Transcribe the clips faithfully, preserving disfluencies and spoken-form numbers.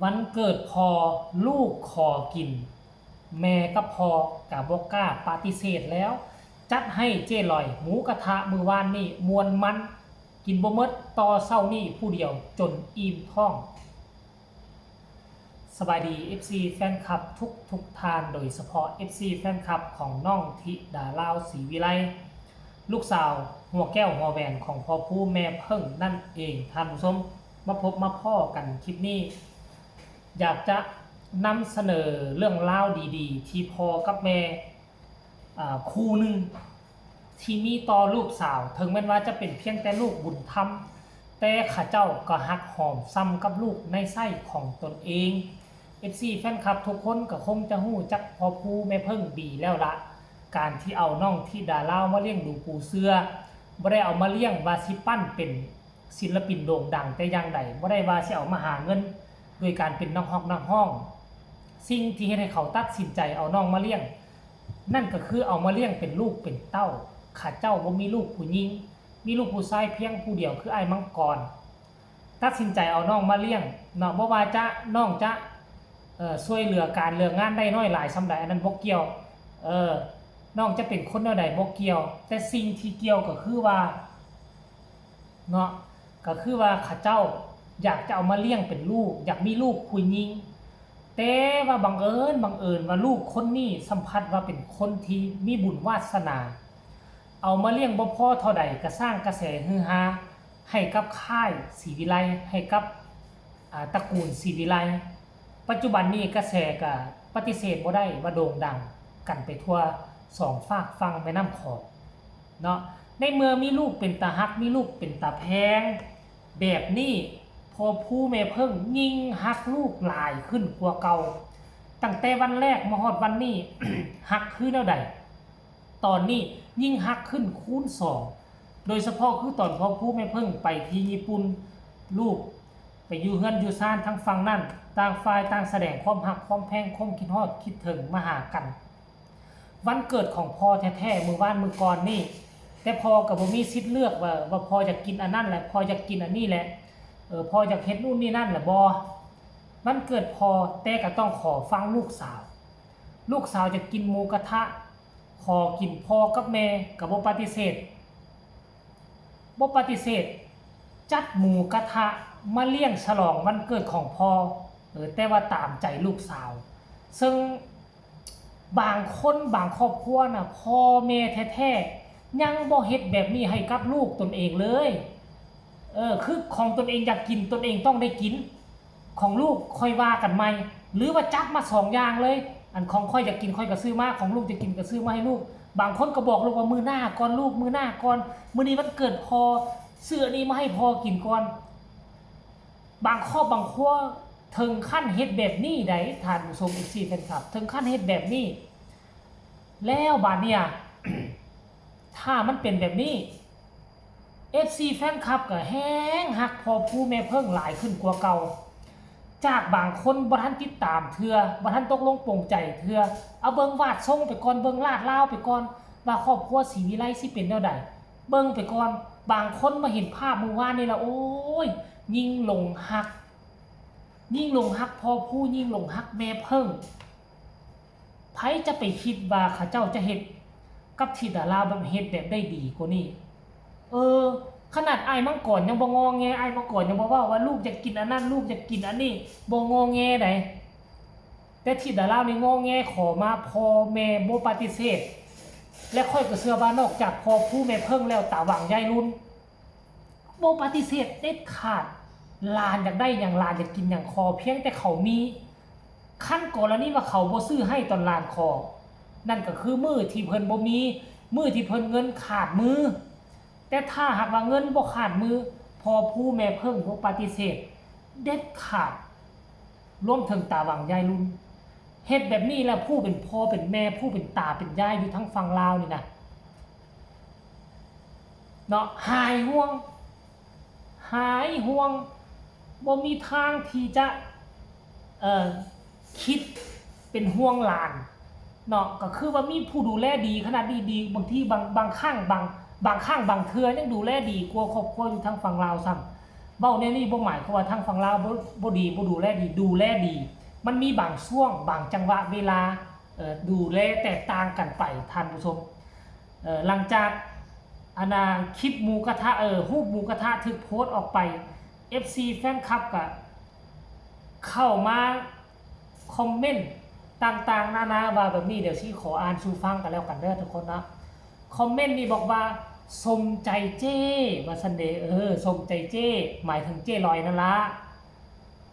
วันเกิดพ่อ ลูกขอกิน แม่กับพ่อก็บ่กล้าปฏิเสธแล้ว จัดให้เจ๊ลอยหมูกระทะมื้อวานนี้ม่วนมัน กินบ่หมดต่อเช้านี้ผู้เดียวจนอิ่มท้อง สบายดี เอฟซี แฟนคลับทุกทุกท่าน โดยเฉพาะ เอฟซี แฟนคลับของน้องธิดาลาวศรีวิไล ลูกสาวหัวแก้วหัวแหวนของพ่อภูแม่เพิ่งนั่นเองท่านผู้ชม มาพบมาพ้อกันคลิปนี้ อยากจะนำเสนอเรื่องราวดีๆ ที่พ่อกับแม่ อ่า คู่หนึ่ง ที่มีต่อลูกสาว ถึงแม้นว่าจะเป็นเพียงแต่ลูกบุญธรรม แต่เขาเจ้าก็ฮักหอมส่ำกับลูกในไส้ของตนเอง เอฟซี แฟนคลับทุกคนก็คงจะฮู้จักพ่อภูแม่เพิ่งดีแล้วละ การที่เอาน้องธิดาลาวมาเลี้ยงดูปูเสือ บ่ได้เอามาเลี้ยงว่าสิปั้นเป็นศิลปินโด่งดังแต่อย่างใด บ่ได้ว่าสิเอามาหาเงินโดยการเป็นนักฮอกนักฮ้อง สิ่งที่เฮ็ดให้เขาตัดสินใจเอาน้องมาเลี้ยง นั่นก็คือเอามาเลี้ยงเป็นลูกเป็นเต้า เขาเจ้าบ่มีลูกผู้หญิง มีลูกผู้ชายเพียงผู้เดียวคืออ้ายมังกร ตัดสินใจเอาน้องมาเลี้ยงเนาะ บ่ว่าจะ น้องจะ เอ่อ ช่วยเหลือการเรื่องงานได้น้อยหลายส่ำใด อันนั้นบ่เกี่ยว เออ น้องจะเป็นคนแนวใดบ่เกี่ยว แต่สิ่งที่เกี่ยวก็คือว่า เนาะ ก็คือว่าเขาเจ้าอยากจะเอามาเลี้ยงเป็นลูก อยากมีลูกผู้หญิง แต่ว่าบังเอิญ บังเอิญว่าลูกคนนี้สัมผัสว่าเป็นคนที่มีบุญวาสนา เอามาเลี้ยงบ่พอเท่าใดก็สร้างกระแสฮือฮาให้กับค่ายศรีวิไล ให้กับ อ่า ตระกูลศรีวิไล ปัจจุบันนี้กระแสก็ปฏิเสธบ่ได้ว่าโด่งดังกันไปทั่วสองฟากฝั่งแม่น้ำของเนาะ ในเมื่อมีลูกเป็นตาฮัก มีลูกเป็นตาแพง แบบนี้พ่อภูแม่เพิ่งยิ่งฮักลูกหลายขึ้นกว่าเก่า ตั้งแต่วันแรกมาฮอดวันนี้ ฮักคือแนวใด ตอนนี้ยิ่งฮักขึ้นคูณสอง โดยเฉพาะคือตอนพ่อภูแม่เพิ่งไปที่ญี่ปุ่น ลูกไปอยู่เฮือนอยู่ซานทางฝั่งนั้น ต่างฝ่ายต่างแสดงความฮักความแพง ความคิดฮอดคิดถึงมาหากัน วันเกิดของพ่อแท้ๆ มื้อวานมื้อก่อนนี่ แต่พ่อก็บ่มีสิทธิ์เลือกว่า ว่าพ่ออยากกินอันนั้นแหละ พ่ออยากกินอันนี้แหละ เออ พ่ออยากเฮ็ดนู่นนี่นั่นแหละบ่ วันเกิดพ่อ แต่ก็ต้องขอฟังลูกสาว ลูกสาวอยากกินหมูกระทะ ขอกิน พ่อกับแม่ก็บ่ปฏิเสธ บ่ปฏิเสธ จัดหมูกระทะมาเลี้ยงฉลองวันเกิดของพ่อ เออ แต่ว่าตามใจลูกสาว ซึ่งบางคนบางครอบครัวน่ะ พ่อแม่แท้ๆ ยังบ่เฮ็ดแบบนี้ให้กับลูกตนเองเลย เออ คือของตนเองอยากกิน ตนเองต้องได้กิน ของลูกค่อยว่ากันใหม่ หรือว่าจัดมาสองอย่างเลย อันของข้อยอยากกินข้อยก็ซื้อมา ของลูกอยากกินก็ซื้อมาให้ลูก บางคนก็บอกลูกว่ามื้อหน้าก่อนลูก มื้อหน้าก่อน มื้อนี้วันเกิดพ่อ ซื้ออันนี้มาให้พ่อกินก่อน บางครอบบางครัวถึงขั้นเฮ็ดแบบนี้ได้ ท่านผู้ชม เอฟซี แฟนคลับ ถึงขั้นเฮ็ดแบบนี้ แล้วบาดเนี่ย ถ้ามันเป็นแบบนี้ เอฟซี แฟนคลับก็แฮงฮักพ่อภูแม่เพิ่งหลายขึ้นกว่าเก่า จากบางคนบ่ทันติดตามเทื่อ บ่ทันตกลงปลงใจเทื่อ เอาเบิ่งวาดทรงไปก่อน เบิ่งลาดลาวไปก่อน ว่าครอบครัวศรีวิไลสิเป็นแนวใด เบิ่งไปก่อน บางคนมาเห็นภาพมื้อวานนี่ละ โอ้ย ยิ่งหลงฮัก ยิ่งหลงฮักพ่อภู ยิ่งหลงฮักแม่เพิ่ง ไผจะไปคิดว่าเขาเจ้าจะเฮ็ดกับธิดาลาวแบบ เฮ็ดแบบได้ดีกว่านี้ เออ ขนาดอ้ายมังกรยังบ่งอแง อ้ายมังกรยังบ่เว้าว่าลูกอยากกินอันนั้น ลูกอยากกินอันนี้ บ่งอแงใด แต่ธิดาลาวนี่งอแงขอมา พ่อแม่บ่ปฏิเสธ และข้อยก็เชื่อว่านอกจากพ่อภูแม่เพิ่งแล้ว ตาหว่างยายรุ่น บ่ปฏิเสธเด็ดขาด หลานอยากได้หยัง หลานอยากกินหยัง ขอเพียงแต่เขามี คันกรณีว่าเขาบ่ซื้อให้ตอนหลานขอ นั่นก็คือมื้อที่เพิ่นบ่มี มื้อที่เพิ่นเงินขาดมือ แต่ถ้าหากว่าเงินบ่ขาดมือ พ่อภูแม่เพิ่งบ่ปฏิเสธเด็ดขาด รวมถึงตาหว่างยายรุ่น เฮ็ดแบบนี้แล้วผู้เป็นพ่อเป็นแม่ ผู้เป็นตาเป็นยายอยู่ทางฝั่งลาวนี่นะ เนาะ หายห่วง หายห่วง บ่มีทางที่จะ เอ่อ คิดเป็นห่วงหลาน เนาะ ก็คือว่ามีผู้ดูแลดีขนาดนี้ดี บางทีบาง บางครั้งบาง บางครั้งบางเทื่อยังดูแลดีกว่าครอบครัวอยู่ทางฝั่งลาวซ้ำ เว้าแนวนี้บ่หมายความว่าทางฝั่งลาวบ่ บ่ดี บ่ดูแลดี ดูแลดี มันมีบางช่วง บางจังหวะเวลา เอ่อ ดูแลแตกต่างกันไป ท่านผู้ชม เอ่อ หลังจาก อันน่ะ คลิปหมูกระทะ เอ่อ รูปหมูกระทะถูกโพสต์ออกไป เอฟซี แฟนคลับก็เข้ามาคอมเมนต์ต่างๆ นานาว่าแบบนี้ เดี๋ยวสิขออ่านสู่ฟังกันแล้วกันเด้อทุกคนเนาะ คอมเมนต์นี่บอกว่า "สมใจเจ้" ว่าซั่นเด้ เออ "สมใจเจ้" หมายถึงเจ้ลอยนั่นละ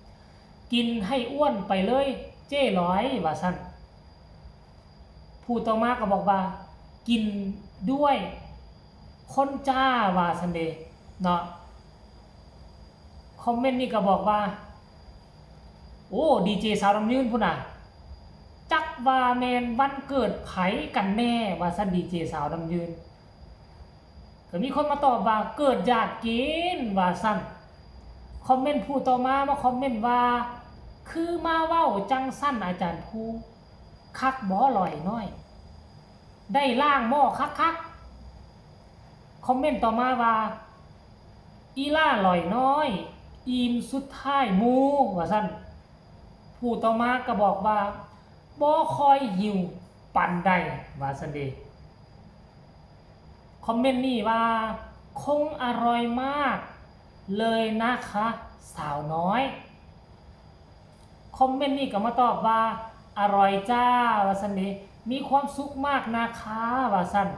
"กินให้อ้วนไปเลยเจ้ลอย" ว่าซั่น ผู้ต่อมาก็บอกว่า "กินด้วยคนจ้า" ว่าซั่นเด้เนาะ คอมเมนต์นี่ก็บอกว่า "โอ้ ดีเจสาวน้ำยืนพุ้นน่ะ จักว่าแม่นวันเกิดไผกันแน่" ว่าซั่น ดีเจสาวน้ำยืน ก็มีคนมาตอบว่า "เกิดอยากกิน" ว่าซั่น คอมเมนต์ผู้ต่อมามาคอมเมนต์ว่า "คือมาเว้าจั่งซั่นอาจารย์ภู คักบ่ลอยน้อย ได้ล้างหม้อคักๆ" คอมเมนต์ต่อมาว่า "อีหล้าลอยน้อย อิ่มสุดท้ายหมู่" ว่าซั่น ผู้ต่อมาก็บอกว่า "บ่ค่อยหิวปานใด" ว่าซั่นเด้ คอมเมนต์นี่ว่า "คงอร่อยมากเลยนะคะสาวน้อย" คอมเมนต์นี่ก็มาตอบว่า "อร่อยจ้า" ว่าซั่นเด้ "มีความสุขมากนะคะ" ว่าซั่น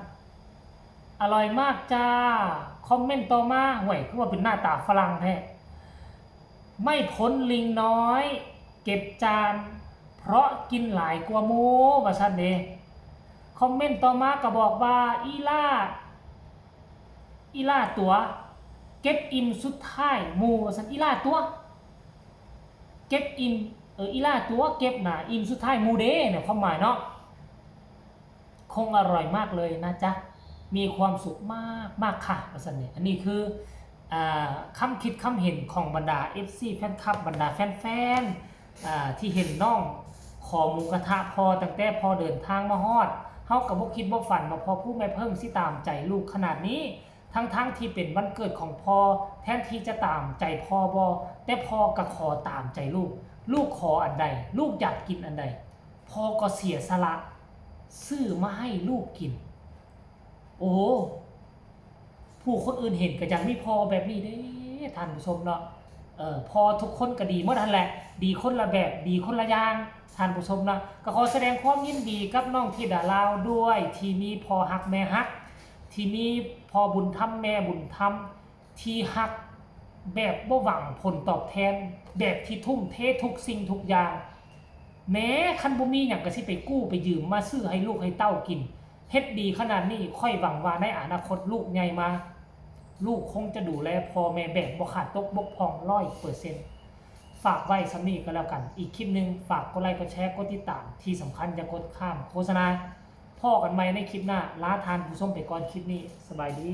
"อร่อยมากจ้า" คอมเมนต์ต่อมา "ห่วย คือว่าเป็นหน้าตาฝรั่งแท้" "ไม่พ้นลิงน้อย เก็บจาน เพราะกินหลายกว่าหมู่" ว่าซั่นเด้ คอมเมนต์ต่อมาก็บอกว่า "อีหล้า อีหล้าตั๋ว เก็บอิ่มสุดท้ายหมู่" ว่าซั่น "อีหล้าตั๋ว เก็บอิ่ม เออ อีหล้าตั๋ว เก็บหน้าอิ่มสุดท้ายหมู่เด้" เนี่ย ความหมายเนาะ "คงอร่อยมากเลยนะจ๊ะ มีความสุขมากมากค่ะ" ว่าซั่นเนี่ย อันนี้คือ อ่า คำคิดคำเห็นของบรรดา เอฟซี แฟนคลับ บรรดาแฟนๆ อ่า ที่เห็นน้องขอหมูกระทะพ่อตั้งแต่พ่อเดินทางมาฮอด เฮาก็บ่คิดบ่ฝันว่าพ่อภูแม่เพิ่งสิตามใจลูกขนาดนี้ ทั้งๆ ที่เป็นวันเกิดของพ่อ แทนที่จะตามใจพ่อบ่ แต่พ่อก็ขอตามใจลูก ลูกขออันใด ลูกอยากกินอันใด พ่อก็เสียสละซื้อมาให้ลูกกิน โอ้ ผู้คนอื่นเห็นก็อยากมีพ่อแบบนี้เด้ ท่านผู้ชมเนาะ เออ พ่อทุกคนก็ดีหมดหั่นแหละ ดีคนละแบบ ดีคนละอย่าง ท่านผู้ชมเนาะ ก็ขอแสดงความยินดีกับน้องธิดาลาวด้วย ที่มีพ่อฮักแม่ฮัก ที่มีพ่อบุญธรรมแม่บุญธรรม ที่ฮักแบบบ่หวังผลตอบแทน แบบที่ทุ่มเททุกสิ่งทุกอย่าง แม้คันบ่มีหยังก็สิไปกู้ไปยืมมาซื้อให้ลูกให้เต้ากิน เฮ็ดดีขนาดนี้ ข้อยหวังว่าในอนาคตลูกใหญ่มา ลูกคงจะดูแลพ่อแม่แบบบ่ขาดตกบกพร่องร้อยเปอร์เซ็นต์ ฝากไว้ส่ำนี้ก็แล้วกัน อีกคลิปหนึ่งฝากกดไลค์กดแชร์กดติดตาม ที่สำคัญอย่ากดข้ามโฆษณา พ้อกันใหม่ในคลิปหน้า ลาท่านผู้ชมไปก่อนคลิปนี้ สบายดี